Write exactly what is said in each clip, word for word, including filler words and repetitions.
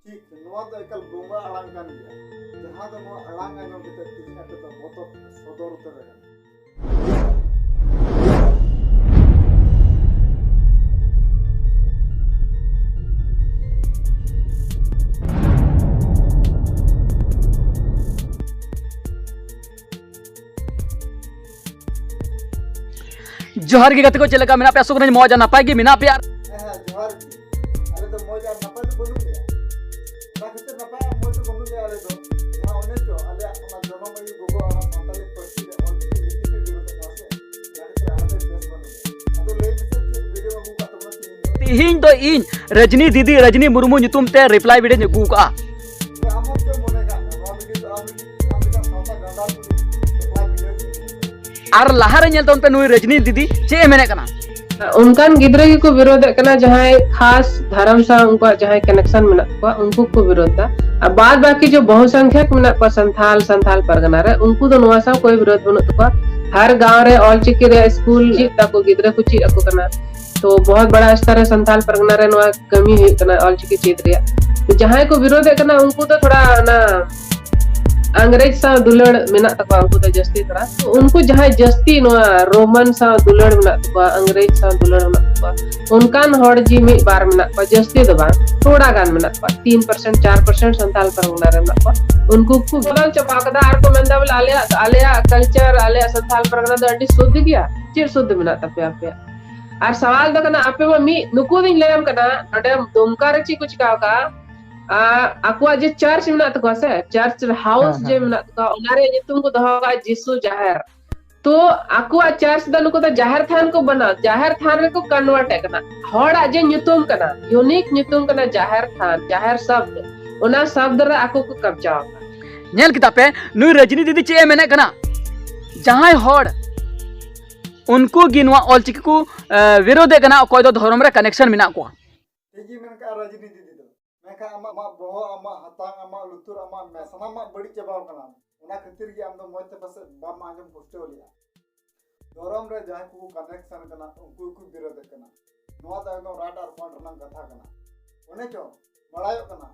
ᱴᱷᱤᱠ, ᱱᱚᱣᱟ ᱫᱚ ᱮᱠᱟᱞ ᱵᱚᱸᱜᱟ ᱟᱲᱟᱝ ᱠᱟᱱ ᱜᱮᱭᱟ, ᱡᱟᱦᱟᱸ ᱫᱚ ᱱᱚᱣᱟ ᱟᱲᱟᱝ ᱟᱸᱡᱚᱢ ᱠᱟᱛᱮ ᱛᱮᱦᱮᱧ ᱟᱯᱮ ᱫᱚ ᱵᱚᱛᱚᱨ ᱥᱚᱫᱚᱨ ᱩᱛᱟᱹᱨ ᱟᱠᱟᱱᱟ᱾ ᱡᱚᱦᱟᱨ ᱜᱮ ᱜᱟᱛᱮ ᱠᱚ, ᱪᱮᱫ ᱞᱮᱠᱟ ᱢᱮᱱᱟᱜ ᱯᱮᱭᱟ? ᱟᱥᱚᱜ ᱠᱟᱹᱱᱟᱹᱧ ᱢᱚᱡᱽ ᱟᱨ ᱱᱟᱯᱟᱭ ᱜᱮ ᱢᱮᱱᱟᱜ ᱯᱮᱭᱟ᱾ ᱦᱮᱸ, ᱦᱮᱸ, ᱡᱚᱦᱟᱨ ᱜᱮ᱾ ᱟᱞᱮ ᱫᱚ ᱢᱚᱡᱽ ᱟᱨ ᱱᱟᱯᱟᱭ ᱫᱚ ᱵᱟᱹᱱᱩᱜ ᱞᱮᱭᱟ᱾ ᱚᱱᱟ ᱠᱷᱟᱹᱛᱤᱨ ᱱᱟᱯᱟᱭ ᱟᱨ ᱢᱚᱡᱽ ᱫᱚ ᱵᱟᱹᱱᱩᱜ ᱞᱮᱭᱟ ᱟᱞᱮ ᱫᱚ᱾ ᱡᱟᱦᱟᱸ ᱚᱱᱮ ᱪᱚ ᱟᱞᱮᱭᱟᱜ ᱚᱱᱟ ᱡᱚᱱᱚᱢ ᱟᱭᱩ ᱜᱚᱜᱚ ᱟᱲᱟᱝ ᱥᱟᱱᱛᱟᱲᱤ ᱯᱟᱹᱨᱥᱤ ᱨᱮ ᱚᱞ ᱪᱤᱠᱤ ᱞᱤᱯᱤ ᱯᱮ ᱵᱤᱨᱳᱫ ᱮᱫ ᱠᱟᱱᱟ ᱥᱮ, ᱚᱱᱟ ᱠᱷᱟᱹᱛᱤᱨ ᱟᱞᱮ ᱫᱚ ᱵᱮᱥ ᱵᱟᱹᱱᱩᱜ ᱞᱮᱭᱟ᱾ ᱟᱫᱚ ᱞᱟᱹᱭ ᱢᱮᱥᱮ, ᱪᱮᱫ ᱵᱷᱤᱰᱤᱭᱳ ᱟᱹᱜᱩ ᱠᱟᱜ ᱛᱟᱵᱚᱱᱟ ᱛᱮᱦᱮᱧ ᱫᱚ? ᱛᱮᱦᱮᱧ ᱫᱚ ᱤᱧ ᱨᱚᱡᱽᱱᱤ ᱫᱤᱫᱤ, ᱨᱚᱡᱽᱱᱤ ᱢᱩᱨᱢᱩ ᱧᱩᱛᱩᱢ ᱛᱮ ᱨᱤᱯᱞᱟᱭ ᱵᱷᱤᱰᱤᱭᱳᱧ ᱟᱹᱜᱩ ᱠᱟᱜᱼᱟ᱾ ᱟᱢ ᱦᱚᱸ ᱯᱮ ᱢᱚᱱᱮ ᱠᱟᱜ ᱢᱮ, ᱱᱚᱣᱟ ᱵᱷᱤᱰᱤᱭᱳ ᱫᱚ ᱟᱢ ᱞᱟᱹᱜᱤᱫ, ᱟᱢ ᱞᱮᱠᱟᱱ ᱥᱟᱶᱛᱟ ᱜᱟᱸᱰᱟᱨ ᱠᱚ ᱞᱟᱹᱜᱤᱫ ᱨᱤᱯᱞᱟᱭ ᱵᱷᱤᱰᱤᱭᱳ ᱜᱮ᱾ ᱟᱨ ᱞᱟᱦᱟᱨᱮ ᱧᱮᱞ ᱛᱟᱵᱚᱱ ᱯᱮ ᱱᱩᱭ ᱨᱚᱡᱽᱱᱤ ᱫᱤᱫᱤ ᱪᱮᱫ ᱮ ᱢᱮᱱᱮᱫ ᱠᱟᱱᱟ᱾ ᱚᱱᱠᱟᱱ ᱜᱤᱫᱽᱨᱟᱹ ᱜᱮᱠᱚ ᱵᱤᱨᱳᱫᱮᱫ ᱠᱟᱱᱟ, ᱡᱟᱦᱟᱸᱭ ᱠᱷᱟᱥ ᱫᱷᱚᱨᱚᱢ ᱥᱟᱶ ᱩᱱᱠᱩᱣᱟᱜ ᱡᱟᱦᱟᱸᱭ ᱠᱟᱱᱮᱠᱥᱚᱱ ᱢᱮᱱᱟᱜ ᱛᱟᱠᱚᱣᱟ, ᱩᱱᱠᱩ ᱠᱚ ᱵᱤᱨᱳᱫ ᱫᱟ᱾ ᱟᱨ ᱵᱟᱫ ᱵᱟᱠᱤ ᱡᱚ ᱵᱚᱦᱩ ᱥᱚᱝᱠᱷᱭᱟᱠ ᱢᱮᱱᱟᱜ ᱠᱚᱣᱟ ᱥᱟᱱᱛᱷᱟᱞ, ᱥᱟᱱᱛᱷᱟᱞ ᱯᱟᱨᱜᱟᱱᱟ ᱨᱮ, ᱩᱱᱠᱩ ᱫᱚ ᱱᱚᱣᱟ ᱥᱟᱶ ᱠᱳᱭ ᱵᱤᱨᱳᱫ ᱵᱟᱹᱱᱩᱜ ᱛᱟᱠᱚᱣᱟ᱾ ᱦᱟᱨ ᱜᱟᱶ ᱨᱮ ᱚᱞᱪᱤᱠᱤ ᱨᱮᱭᱟᱜ ᱥᱠᱩᱞ ᱪᱮᱫ ᱛᱟᱠᱚ, ᱜᱤᱫᱽᱨᱟᱹ ᱠᱚ ᱪᱮᱫ ᱟᱠᱚ ᱠᱟᱱᱟ᱾ ᱛᱚ ᱵᱚᱦᱩᱛ ᱵᱟᱲᱟ ᱥᱛᱚᱨ ᱨᱮ ᱥᱟᱱᱛᱷᱟᱞ ᱯᱟᱨᱜᱟᱱᱟ ᱨᱮ ᱱᱚᱣᱟ ᱠᱟᱹᱢᱤ ᱦᱩᱭᱩᱜ ᱠᱟᱱᱟ ᱚᱞᱪᱤᱠᱤ ᱪᱮᱫ ᱨᱮᱭᱟᱜ᱾ ᱛᱚ ᱡᱟᱦᱟᱸᱭ ᱠᱚ ᱵᱤᱨᱳᱫᱮᱫ ᱠᱟᱱᱟ, ᱩᱱᱠᱩ ᱫᱚ ᱛᱷᱚᱲᱟ ᱚᱱᱟ ᱟᱝᱨᱮᱡᱽ ᱥᱟᱶ ᱫᱩᱞᱟᱹᱲ ᱢᱮᱱᱟᱜ ᱛᱟᱠᱚᱣᱟ, ᱩᱱᱠᱩ ᱫᱚ ᱡᱟᱹᱥᱛᱤ ᱫᱷᱟᱨᱟ᱾ ᱛᱚ ᱩᱱᱠᱩ ᱡᱟᱦᱟᱸᱭ ᱡᱟᱹᱥᱛᱤ ᱱᱚᱣᱟ ᱨᱳᱢᱟᱱ ᱥᱟᱶ ᱫᱩᱞᱟᱹᱲ ᱢᱮᱱᱟᱜ ᱛᱟᱠᱚᱣᱟ, ᱟᱝᱨᱮᱡᱽ ᱥᱟᱶ ᱫᱩᱞᱟᱹᱲ ᱢᱮᱱᱟᱜ ᱛᱟᱠᱚᱣᱟ, ᱚᱱᱠᱟᱱ ᱦᱚᱲ ᱡᱮ ᱢᱤᱫ ᱵᱟᱨ ᱢᱮᱱᱟᱜ ᱠᱚᱣᱟ, ᱡᱟᱹᱥᱛᱤ ᱫᱚ ᱵᱟᱝ, ᱛᱷᱚᱲᱟ ᱜᱟᱱ ᱢᱮᱱᱟᱜ ᱠᱚᱣᱟ, ᱛᱤᱱ ᱯᱟᱨᱥᱮᱱᱴ ᱪᱟᱨ ᱯᱟᱨᱥᱮᱱᱴ ᱥᱟᱱᱛᱟᱞ ᱯᱟᱨᱜᱟᱱᱟ ᱨᱮ ᱢᱮᱱᱟᱜ ᱠᱚᱣᱟ᱾ ᱩᱱᱠᱩ ᱠᱚ ᱵᱚᱫᱚᱞ ᱪᱟᱵᱟ ᱠᱟᱫᱟ ᱟᱨ ᱠᱚ ᱢᱮᱱᱫᱟ ᱵᱚᱞᱮ ᱟᱞᱮᱭᱟᱜ, ᱟᱞᱮᱭᱟᱜ ᱠᱟᱞᱪᱟᱨ, ᱟᱞᱮᱭᱟᱜ ᱥᱟᱱᱛᱟᱞ ᱯᱟᱨᱜᱟᱱᱟ ᱫᱚ ᱟᱹᱰᱤ ᱥᱩᱫᱷ ᱜᱮᱭᱟ᱾ ᱪᱮᱫ ᱥᱩᱫᱷ ᱢᱮᱱᱟᱜ ᱛᱟᱯᱮᱭᱟ ᱟᱯᱮᱭᱟᱜ? ᱟᱨ ᱥᱟᱣᱟᱞ ᱫᱚ ᱠᱟᱱᱟ, ᱟᱯᱮ ᱢᱟ ᱢᱤᱫ, ᱱᱩᱠᱩ ᱫᱚᱧ ᱞᱟᱹᱭᱟᱢ ᱠᱟᱱᱟ, ᱱᱚᱰᱮ ᱫᱩᱢᱠᱟ ᱨᱮ ᱪᱮᱫ ᱠᱚ ᱪᱤᱠᱟᱹ ᱟᱠᱟᱫᱼᱟ? ᱟ, ᱟᱠᱚᱣᱟᱜ ᱡᱮ ᱪᱟᱨᱪ ᱢᱮᱱᱟᱜ ᱛᱟᱠᱚᱣᱟ ᱥᱮ, ᱪᱟᱨᱪ ᱦᱟᱣᱩᱥ ᱦᱮᱸ, ᱡᱮ ᱦᱮᱸ᱾ ᱢᱮᱱᱟᱜ ᱛᱟᱠᱚᱣᱟ, ᱚᱱᱟ ᱨᱮᱭᱟᱜ ᱧᱩᱛᱩᱢ ᱠᱚ ᱫᱚᱦᱚ ᱟᱠᱟᱫᱼᱟ ᱡᱤᱥᱩ ᱡᱟᱦᱮᱨ᱾ ᱛᱚ ᱟᱠᱚᱣᱟᱜ ᱪᱟᱨᱪ ᱫᱚ ᱱᱩᱠᱩ ᱫᱚ ᱡᱟᱦᱮᱨ ᱛᱷᱟᱱ ᱠᱚ ᱵᱮᱱᱟᱣ, ᱡᱟᱦᱮᱨ ᱛᱷᱟᱱ ᱨᱮᱠᱚ ᱠᱚᱱᱣᱟᱨᱴ ᱮᱫ ᱠᱟᱱᱟ᱾ ᱦᱚᱲᱟᱜ ᱡᱮ ᱧᱩᱛᱩᱢ ᱠᱟᱱᱟ, ᱤᱭᱩᱱᱤᱠ ᱧᱩᱛᱩᱢ ᱠᱟᱱᱟ ᱡᱟᱦᱮᱨ ᱛᱷᱟᱱ, ᱡᱟᱦᱮᱨ ᱥᱚᱵᱫ, ᱚᱱᱟ ᱥᱚᱵᱫ ᱨᱮ ᱟᱠᱚ ᱠᱚ ᱠᱟᱵᱡᱟ ᱟᱠᱟᱫᱟ᱾ ᱧᱮᱞ ᱠᱮᱫᱟ ᱯᱮ, ᱱᱩᱭ ᱨᱚᱡᱽᱱᱤ ᱫᱤᱫᱤ ᱪᱮᱫ ᱮ ᱢᱮᱱᱮᱫ ᱠᱟᱱᱟ? ᱡᱟᱦᱟᱸᱭ ᱦᱚᱲ ᱩᱱᱠᱩ ᱜᱮ ᱱᱚᱣᱟ ᱚᱞᱪᱤᱠᱤ ᱠᱚ, ᱮ, ᱵᱤᱨᱳᱫᱮᱫ ᱠᱟᱱᱟ, ᱚᱠᱚᱭ ᱫᱚ ᱫᱷᱚᱨᱚᱢ ᱨᱮ ᱠᱟᱱᱮᱠᱥᱚᱱ ᱢᱮᱱᱟᱜ ᱠᱚᱣᱟ᱾ ᱴᱷᱤᱠ ᱜᱮ ᱢᱮᱱ ᱠᱟᱜᱼᱟ ᱨᱚᱡᱽᱱᱤ ᱫᱤᱫᱤ ᱫᱚ᱾ ᱢᱮᱱᱠᱷᱟᱱ ᱟᱢᱟᱜ, ᱟᱢᱟᱜ ᱵᱚᱦᱚᱜ, ᱟᱢᱟᱜ ᱦᱟᱛᱟᱝ, ᱟᱢᱟᱜ ᱞᱩᱛᱩᱨ, ᱟᱢᱟᱜ ᱢᱮᱫ, ᱥᱟᱱᱟᱢᱟᱜ ᱵᱟᱹᱲᱤᱡ ᱪᱟᱵᱟᱣ ᱠᱟᱱᱟ᱾ ᱚᱱᱟ ᱠᱷᱟᱹᱛᱤᱨ ᱜᱮ ᱟᱢ ᱫᱚ ᱢᱚᱡᱽ ᱛᱮ ᱯᱟᱥᱮᱡ ᱵᱟᱢ ᱟᱸᱡᱚᱢ ᱯᱩᱥᱴᱟᱹᱣ ᱞᱮᱜᱼᱟ᱾ ᱫᱷᱚᱨᱚᱢ ᱨᱮ ᱡᱟᱦᱟᱸᱭ ᱠᱚᱠᱚ ᱠᱟᱱᱮᱠᱥᱚᱱ ᱠᱟᱱᱟ, ᱩᱱᱠᱩ ᱜᱮᱠᱚ ᱵᱤᱨᱳᱫᱮᱫ ᱠᱟᱱᱟ᱾ ᱱᱚᱣᱟ ᱫᱚ ᱮᱠᱫᱚᱢ ᱨᱟᱴ ᱟᱨ ᱯᱟᱴ ᱨᱮᱱᱟᱜ ᱠᱟᱛᱷᱟ ᱠᱟᱱᱟ᱾ ᱚᱱᱮ ᱪᱚ ᱵᱟᱲᱟᱭᱚᱜ ᱠᱟᱱᱟ,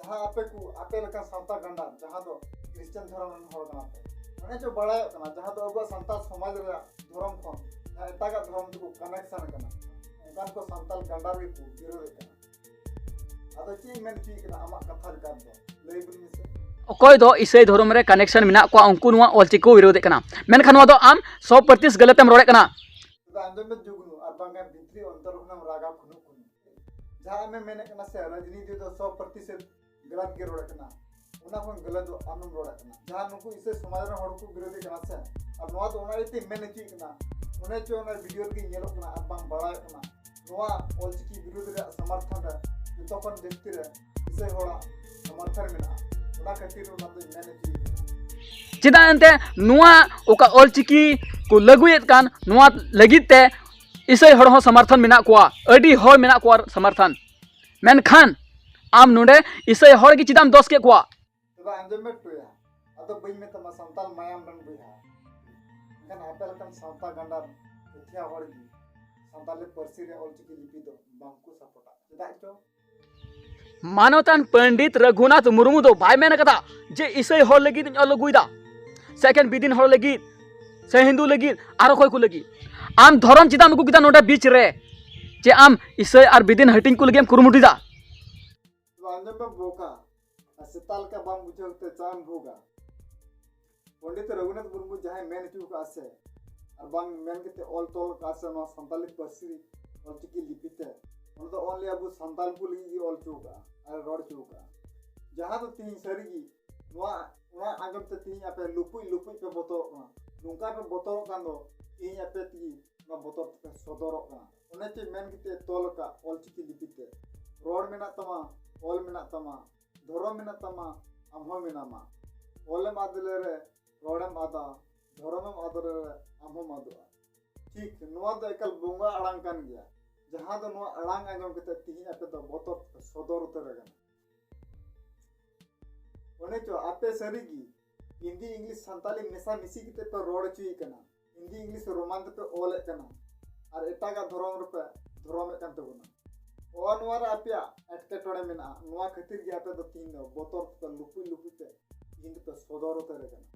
ᱡᱟᱦᱟᱸ ᱟᱯᱮ ᱠᱚ, ᱟᱯᱮ ᱞᱮᱠᱟᱱ ᱥᱟᱶᱛᱟ ᱜᱟᱸᱰᱟ, ᱡᱟᱦᱟᱸ ᱫᱚ ᱠᱷᱨᱤᱥᱴᱟᱱ ᱫᱷᱚᱨᱚᱢ ᱨᱮᱱ ᱦᱚᱲ ᱠᱟᱱᱟ ᱯᱮ, ᱚᱱᱮ ᱪᱚ ᱵᱟᱲᱟᱭᱚᱜ ᱠᱟᱱᱟ, ᱡᱟᱦᱟᱸ ᱫᱚ ᱟᱵᱚᱣᱟᱜ ᱥᱟᱱᱛᱟᱲ ᱥᱚᱢᱟᱡᱽ ᱨᱮᱭᱟᱜ ᱫᱷᱚᱨᱚᱢ ᱠᱷᱚᱱ ᱡᱟᱦᱟᱸ ᱮᱴᱟᱜᱟᱜ ᱫᱷᱚᱨᱚᱢ ᱛᱮᱠᱚ ᱠᱟᱱᱮᱠᱥᱚᱱ ᱠᱟᱱᱟ, ᱚᱱᱠᱟᱱ ᱠᱚ ᱥᱟᱱᱛᱟᱲ ᱜᱟᱸᱰᱟ ᱨᱮᱜᱮ ᱠᱚ ᱵᱤᱨᱳᱫᱮᱫ ᱠᱟᱱᱟ᱾ ᱟᱫᱚ ᱪᱮᱫ ᱮᱢ ᱢᱮᱱ ᱦᱚᱪᱚᱭᱮᱫ ᱠᱟᱱᱟ ᱟᱢᱟᱜ ᱠᱟᱛᱷᱟ ᱞᱮᱠᱟ ᱛᱮᱫᱚ? ᱞᱟᱹᱭ ᱵᱚᱱ ᱢᱮᱥᱮ᱾ ᱚᱠᱚᱭ ᱫᱚ ᱤᱥᱟᱹᱭ ᱫᱷᱚᱨᱚᱢ ᱨᱮ ᱠᱟᱱᱮᱠᱥᱚᱱ ᱢᱮᱱᱟᱜ ᱠᱚᱣᱟ, ᱩᱱᱠᱩ ᱱᱚᱣᱟ ᱚᱞᱪᱤᱠᱤ ᱠᱚ ᱵᱤᱨᱳᱫᱮᱫ ᱠᱟᱱᱟ, ᱢᱮᱱᱠᱷᱟᱱ ᱱᱚᱣᱟ ᱫᱚ ᱟᱢ ᱥᱚ ᱯᱨᱚᱛᱤᱥ ᱜᱟᱹᱞᱟᱹᱛ ᱮᱢ ᱨᱚᱲᱮᱫ ᱠᱟᱱᱟ᱾ ᱛᱚᱵᱮ ᱟᱸᱡᱚᱢ ᱢᱮ ᱡᱩᱜᱽᱱᱩ, ᱟᱨ ᱵᱟᱝᱠᱷᱟᱱ ᱵᱷᱤᱛᱨᱤ ᱚᱱᱛᱚᱨ ᱠᱷᱚᱱᱮᱢ ᱨᱟᱜᱟ ᱠᱷᱩᱱᱩᱠ ᱠᱷᱩᱱᱩᱠ᱾ ᱡᱟᱦᱟᱸ ᱟᱢᱮᱢ ᱢᱮᱱᱮᱫ ᱠᱟᱱᱟ ᱥᱮ, ᱨᱟᱡᱽᱱᱤᱛᱤ ᱫᱚ ᱥᱚ ᱯᱨᱚᱛᱤᱥᱚᱛ ᱜᱟᱞᱟᱛ ᱜᱮ ᱨᱚᱲᱮᱫ ᱠᱟᱱᱟ, ᱚᱱᱟ ᱠᱷᱚᱱ ᱜᱟᱞᱟᱛ ᱫᱚ ᱟᱢᱮᱢ ᱨᱚᱲᱮᱫ ᱠᱟᱱᱟ᱾ ᱡᱟᱦᱟᱸ ᱱᱩᱠᱩ ᱤᱥᱟᱹᱭ ᱥᱚᱢᱟᱡᱽ ᱨᱮᱱ ᱦᱚᱲ ᱠᱚ ᱵᱤᱨᱳᱫᱮᱫ ᱠᱟᱱᱟ ᱥᱮ, ᱟᱨ ᱱᱚᱣᱟ ᱫᱚ ᱚᱱᱟ ᱤᱭᱟᱹᱛᱮ ᱢᱮᱱ ᱦᱚᱪᱚᱭᱮᱫ ᱠᱟᱱᱟ, ᱚᱱᱮ ᱪᱚ ᱚᱱᱟ ᱵᱷᱤᱰᱤᱭᱳ ᱨᱮᱜᱮ ᱧᱮᱞᱚᱜ ᱠᱟᱱᱟ ᱟᱨ ᱵᱟᱝ ᱵᱟᱲᱟᱭᱚᱜ ᱠᱟᱱᱟ, ᱱᱚᱣᱟ ᱚᱞᱪᱤᱠᱤ ᱵᱤᱨᱩᱫᱽ ᱨᱮᱭᱟᱜ ᱥᱚᱢᱚᱨᱛᱷᱚᱱ ᱨᱮ ᱡᱚᱛᱚ ᱠᱷᱚᱱ ᱡᱟᱹᱥᱛᱤ ᱨᱮ ᱤᱥᱟᱹᱭ ᱦᱚᱲᱟᱜ ᱥᱚᱢᱚᱨᱛᱷᱚᱱ ᱢᱮᱱᱟᱜᱼᱟ᱾ ᱚᱱᱟ ᱠᱷᱟᱹᱛᱤᱨ ᱚᱱᱟ ᱫᱚᱧ ᱢᱮᱱ ᱦᱚᱪᱚᱭᱮᱫ ᱠᱟᱱᱟ᱾ ᱪᱮᱫᱟᱜ ᱮᱱᱛᱮ ᱱᱚᱣᱟ ᱚᱠᱟ ᱚᱞᱪᱤᱠᱤ ᱠᱚ ᱞᱟᱹᱜᱩᱭᱮᱫ ᱠᱟᱱ, ᱱᱚᱣᱟ ᱞᱟᱹᱜᱤᱫ ᱛᱮ ᱤᱥᱟᱹᱭ ᱦᱚᱲ ᱦᱚᱸ ᱥᱚᱢᱚᱨᱛᱷᱚᱱ ᱢᱮᱱᱟᱜ ᱠᱚᱣᱟ, ᱟᱹᱰᱤ ᱦᱚᱲ ᱢᱮᱱᱟᱜ ᱠᱚᱣᱟ ᱥᱚᱢᱚᱨᱛᱷᱚᱱ᱾ ᱢᱮᱱᱠᱷᱟᱱ ᱟᱢ ᱱᱚᱰᱮ ᱤᱥᱟᱹᱭ ᱦᱚᱲ ᱜᱮ ᱪᱮᱫᱟᱜ ᱮᱢ ᱫᱚᱥ ᱠᱮᱫ ᱠᱚᱣᱟ? ᱛᱚᱵᱮ ᱟᱸᱡᱚᱢ ᱢᱮ ᱴᱩᱭᱟ, ᱟᱫᱚ ᱵᱟᱹᱧ ᱢᱮᱛᱟᱢᱟ ᱥᱟᱱᱛᱟᱞ ᱢᱟᱭᱟᱢ ᱨᱮᱱ ᱵᱚᱭᱦᱟ, ᱢᱮᱱᱠᱷᱟᱱ ᱟᱯᱮ ᱞᱮᱠᱟᱱ ᱥᱟᱶᱛᱟ ᱜᱟᱸᱰᱟ ᱯᱟᱹᱛᱷᱤᱭᱟ ᱦᱚᱲ ᱜᱮ ᱥᱟᱱᱛᱟᱞᱤ ᱯᱟᱹᱨᱥᱤ ᱨᱮ ᱚᱞᱪᱤᱠᱤ ᱞᱤᱯᱤ ᱫᱚ ᱵᱟᱝᱠᱚ ᱥᱟᱯᱚᱴᱟ᱾ ᱪᱮᱫᱟᱜ ᱪᱚ? ᱢᱟᱱᱚᱛᱟᱱ ᱯᱚᱱᱰᱤᱛ ᱨᱚᱜᱷᱩᱱᱟᱛᱷ ᱢᱩᱨᱢᱩ ᱫᱚ ᱵᱟᱭ ᱢᱮᱱ ᱠᱟᱫᱟ ᱡᱮ ᱤᱥᱟᱹᱭ ᱦᱚᱲ ᱞᱟᱹᱜᱤᱫ ᱤᱧ ᱚᱞ ᱟᱹᱜᱩᱭᱮᱫᱟ, ᱥᱮ ᱮᱠᱮᱱ ᱵᱤᱫᱤᱱ ᱦᱚᱲ ᱞᱟᱹᱜᱤᱫ, ᱥᱮ ᱦᱤᱱᱫᱩ ᱞᱟᱹᱜᱤᱫ, ᱟᱨ ᱚᱠᱚᱭ ᱠᱚ ᱞᱟᱹᱜᱤᱫ? ᱟᱢ ᱫᱷᱚᱨᱚᱢ ᱪᱮᱫᱟᱜ ᱮᱢ ᱟᱹᱜᱩ ᱠᱮᱫᱟ ᱱᱚᱰᱮ ᱵᱤᱪ ᱨᱮ, ᱡᱮ ᱟᱢ ᱤᱥᱟᱹᱭ ᱟᱨ ᱵᱤᱫᱤᱱ ᱦᱟᱹᱴᱤᱧ ᱠᱚ ᱞᱟᱹᱜᱤᱫ ᱮᱢ ᱠᱩᱨᱩᱢᱩᱴᱩᱭᱮᱫᱟ? ᱛᱚᱵᱮ ᱟᱸᱡᱚᱢ ᱢᱮ ᱵᱚᱠᱟ, ᱟᱨ ᱥᱮᱛᱟ ᱞᱮᱠᱟ ᱵᱟᱢ ᱵᱩᱡᱷᱟᱹᱣ ᱛᱮ ᱪᱟ ᱮᱢ ᱵᱷᱩᱜᱟ᱾ ᱯᱚᱱᱰᱤᱛ ᱨᱚᱜᱷᱩᱱᱟᱛᱷ ᱢᱩᱨᱢᱩ ᱡᱟᱦᱟᱸᱭ ᱢᱮᱱ ᱦᱚᱪᱚ ᱟᱠᱟᱫᱼᱟ ᱥᱮ, ᱟᱨ ᱵᱟᱝ ᱢᱮᱱ ᱠᱟᱛᱮ ᱚᱞ ᱛᱚᱞ ᱟᱠᱟᱫᱼᱟ ᱥᱮ, ᱱᱚᱣᱟ ᱥᱟᱱᱛᱟᱞᱤ ᱯᱟᱹᱨᱥᱤ ᱚᱞᱪᱤᱠᱤ ᱞᱤᱯᱤ ᱛᱮ, ᱚᱱᱟ ᱫᱚ only ᱟᱵᱚ ᱥᱟᱱᱛᱟᱞ ᱠᱚ ᱞᱟᱹᱜᱤᱫ ᱜᱮ ᱚᱞ ᱦᱚᱪᱚ ᱟᱠᱟᱫᱼᱟ ᱟᱨ ᱨᱚᱲ ᱦᱚᱪᱚ ᱟᱠᱟᱫᱼᱟ᱾ ᱡᱟᱦᱟᱸ ᱫᱚ ᱛᱤᱦᱤᱧ ᱥᱟᱹᱨᱤ ᱜᱮ ᱱᱚᱣᱟ, ᱱᱚᱣᱟ ᱟᱸᱡᱚᱢ ᱛᱮ ᱛᱤᱦᱤᱧ ᱟᱯᱮ ᱞᱩᱯᱩᱡ ᱞᱩᱯᱩᱡ ᱯᱮ ᱵᱚᱛᱚᱨᱚᱜ ᱠᱟᱱᱟ᱾ ᱱᱚᱝᱠᱟ ᱯᱮ ᱵᱚᱛᱚᱨᱚᱜ ᱠᱟᱱ ᱫᱚ ᱛᱤᱦᱤᱧ ᱟᱯᱮ ᱛᱮᱜᱮ ᱱᱚᱣᱟ ᱵᱚᱛᱚᱨ ᱛᱮᱯᱮ ᱥᱚᱫᱚᱨᱚᱜ ᱠᱟᱱᱟ᱾ ᱚᱱᱮ ᱪᱮ ᱢᱮᱱ ᱠᱟᱛᱮ ᱛᱚᱞ ᱟᱠᱟᱫ ᱚᱞᱪᱤᱠᱤ ᱞᱤᱯᱤ ᱛᱮ, ᱨᱚᱲ ᱢᱮᱱᱟᱜ ᱛᱟᱢᱟ, ᱚᱞ ᱢᱮᱱᱟᱜ ᱛᱟᱢᱟ, ᱫᱷᱚᱨᱚᱢ ᱢᱮᱱᱟᱜ ᱛᱟᱢᱟ, ᱟᱢ ᱦᱚᱸ ᱢᱮᱱᱟᱢᱟ᱾ ᱚᱞᱮᱢ ᱟᱫ ᱞᱮᱨᱮ ᱨᱚᱲᱮᱢ ᱟᱫᱟ, ᱫᱷᱚᱨᱚᱢᱮᱢ ᱟᱫ ᱞᱮᱨᱮ ᱟᱢ ᱦᱚᱸᱢ ᱟᱫᱚᱜᱼᱟ᱾ ᱴᱷᱤᱠ, ᱱᱚᱣᱟ ᱫᱚ ᱮᱠᱟᱞ ᱵᱚᱸᱜᱟ ᱟᱲᱟᱝ ᱠᱟᱱ ᱜᱮᱭᱟ, ᱡᱟᱦᱟᱸ ᱫᱚ ᱱᱚᱣᱟ ᱟᱲᱟᱝ ᱟᱸᱡᱚᱢ ᱠᱟᱛᱮ ᱛᱤᱦᱤᱧ ᱟᱯᱮ ᱫᱚ ᱵᱚᱛᱚᱨ ᱛᱮᱯᱮ ᱥᱚᱫᱚᱨ ᱩᱛᱟᱹᱨ ᱟᱠᱟᱱᱟ᱾ ᱚᱱᱮ ᱪᱚ ᱟᱯᱮ ᱥᱟᱹᱨᱤ ᱜᱮ ᱦᱤᱱᱫᱤ, ᱤᱝᱞᱤᱥ, ᱥᱟᱱᱛᱟᱞᱤ ᱢᱮᱥᱟ ᱢᱤᱥᱤ ᱠᱟᱛᱮ ᱯᱮ ᱨᱚᱲ ᱦᱚᱪᱚᱭᱮᱫ ᱠᱟᱱᱟ, ᱦᱤᱱᱫᱤ, ᱤᱝᱞᱤᱥ, ᱨᱳᱢᱟᱱ ᱛᱮᱯᱮ ᱚᱞᱮᱫ ᱠᱟᱱᱟ, ᱟᱨ ᱮᱴᱟᱜᱟᱜ ᱫᱷᱚᱨᱚᱢ ᱨᱮᱯᱮ ᱫᱷᱚᱨᱚᱢᱮᱫ ᱠᱟᱱ ᱛᱟᱵᱚᱱᱟ᱾ ᱚ, ᱱᱚᱣᱟ ᱨᱮ ᱟᱯᱮᱭᱟᱜ ᱮᱴᱠᱮᱴᱚᱬᱮ ᱢᱮᱱᱟᱜᱼᱟ, ᱱᱚᱣᱟ ᱠᱷᱟᱹᱛᱤᱨ ᱜᱮ ᱟᱯᱮ ᱫᱚ ᱛᱤᱦᱤᱧ ᱫᱚ ᱵᱚᱛᱚᱨ ᱛᱮᱯᱮ ᱞᱩᱯᱩᱡ ᱞᱩᱯᱩᱡ ᱯᱮ ᱛᱤᱦᱤᱧ ᱫᱚᱯᱮ ᱥᱚᱫᱚᱨ ᱩᱛᱟᱹᱨ ᱟᱠᱟᱱᱟ᱾